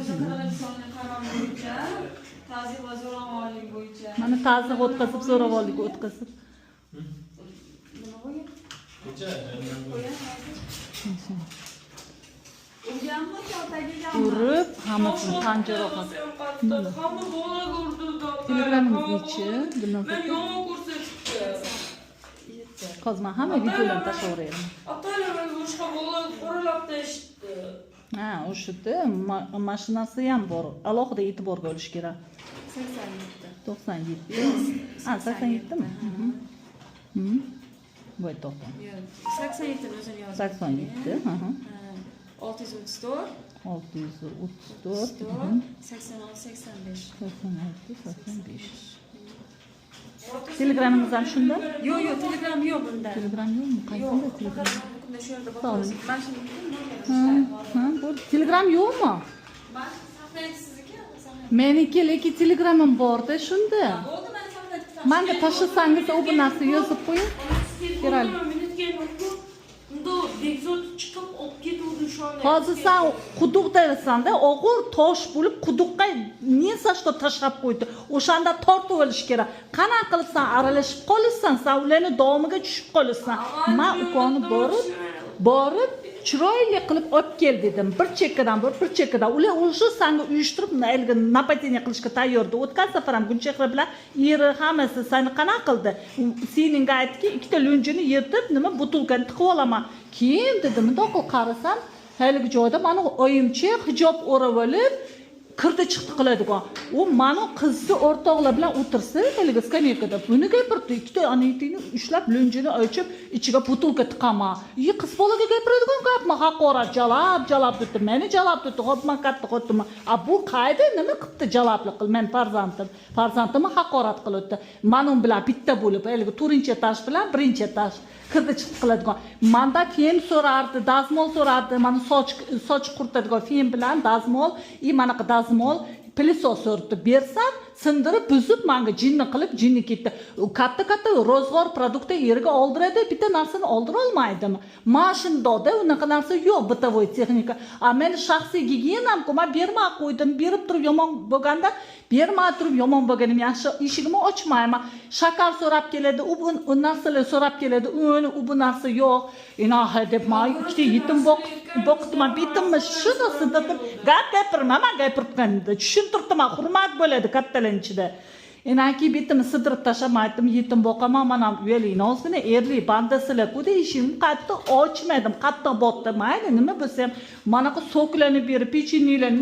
Muzokaralar sonli qaror bo'yicha, tazyiq va zo'ravonlik bo'yicha. Mana, tazyiq o'tkazib, zo'ravonlik o'tkazib. Nima bo'lgan? Kecha. Qo'yan. Urganmi, kaltaklaganmi? Urib, hammasini tan jarohat. Hamma bola ko'rdi. Telegramimiz nechi, Gulnoza Men aka? yomon ko'rsatibdi. Yetti. Hozir man hamma videolarni tashlayverayman. Ataylab meni boshqa bola qoralab eshitdi. Ha, o'shada mashinasi ham bor, alohida e'tiborga olish kerak. 87. 97, ha, 87mi? Voy, to'xta. Yo'q, 87-ni o'zini yozib. 87, aha. 634. 634. 86, 85. 86, 85. Telegramimiz ham shunda. Yo'q, Telegram yo'q bunda. Telegram yo'qmi? Yo'q, Qaysida Telegram? faqat mana bunda, shu yerda Sog' bo'ling. boqamiz. Mana shuni. Ha, bo'ldi. Telegram yo'qmi? Mana saqlaydi sizniki, saqlaydi. Meniki, lekin Telegramim borda shunda. Bo'ldi, mana saqlaydi. Manga tashlasangiz, u bu narsa yozib qo'ying. Kerak. Unda Bekzod chiqib olib ketuvdi o'shanda. Hozir san quduqdasanda, og'ir tosh bo'lib, quduqqa не за что tashlab qo'ydi. O'shanda tortib olish kerak. Qanaqa qilib san aralashib qolasan, san ularni domiga tushib qolasan. Man ukoni borib chiroyli qilib olib kel dedim. Bir chekkadan borib, bir chekkadan. Ular уже sanga uyushtirib, haligi нападение qilishga tayyordi. O'tgan safar ham Gulchehra bilan eri, hammasi sani qanaqa qildi? Seningga aytdiki, ikkita lunjini yirtib, nima, butilkani tiqib olaman. Keyin dedim, mundoq qilib qarasam, haligi joyda mani oyimcha hijob o'rab olib, kirdi chiqdi qiladigan. U mani qizni o'rtoqlar bilan o'tirsa, haligi skameykada buni gapirdi. Ikkita anitingni ushlab, lunjini ochib, ichiga butilka tiqaman. И qiz bolaga gapiradigan gapmi? Haqorat, jalab, jalab debdi. Meni jalab debdi. Hop, man katta xotinman. A bu qayda nima qilibdi jalablik qilib? Men farzandim. Farzandimni haqorat qilibdi. Man u bilan bitta bo'lib, haligi to'rtinchi etaj bilan birinchi etaj kirdi chiqdi qiladigan. Manda fen so'rardi, dazmol so'rardi. Mani soch quritadigan fen bilan dazmol, и manaqa dazmol, пылесос so'rabdi. Bersam, sindirib, buzib, manga jinni qilib, jinni ketdi. U katta katta ro'zg'or продукт eriga oldiradi, bitta narsani oldira olmaydimi? Mana shundoqda unaqa narsa yo'q, бытовой texnika. A meni shaxsiy gigiyenamku, man bermay qo'ydim. Berib turib yomon bo'lganda, bermay turib yomon bo'lganim yaxshi. Eshigimni ochmayman. Shakar so'rab keladi, u bu u narsalar so'rab keladi, uni u bu narsa yo'q. Inaha deb man ikkita yetim boqdim, betimni shuni sindirdim. Gap gapirma, man gapirganda tushuntirdim, hurmat bo'ladi kattalar ichida. Enaki betimni sidirib tashlab, man aytdim, yetim boqaman, man ham uyalingni ozgina, erli bandasilar-ku, eshigimni qattiq ochmadim, qattiq botdi. Mayli, nima bo'lsa ham manaqa soklarni berib, pechenyelarni.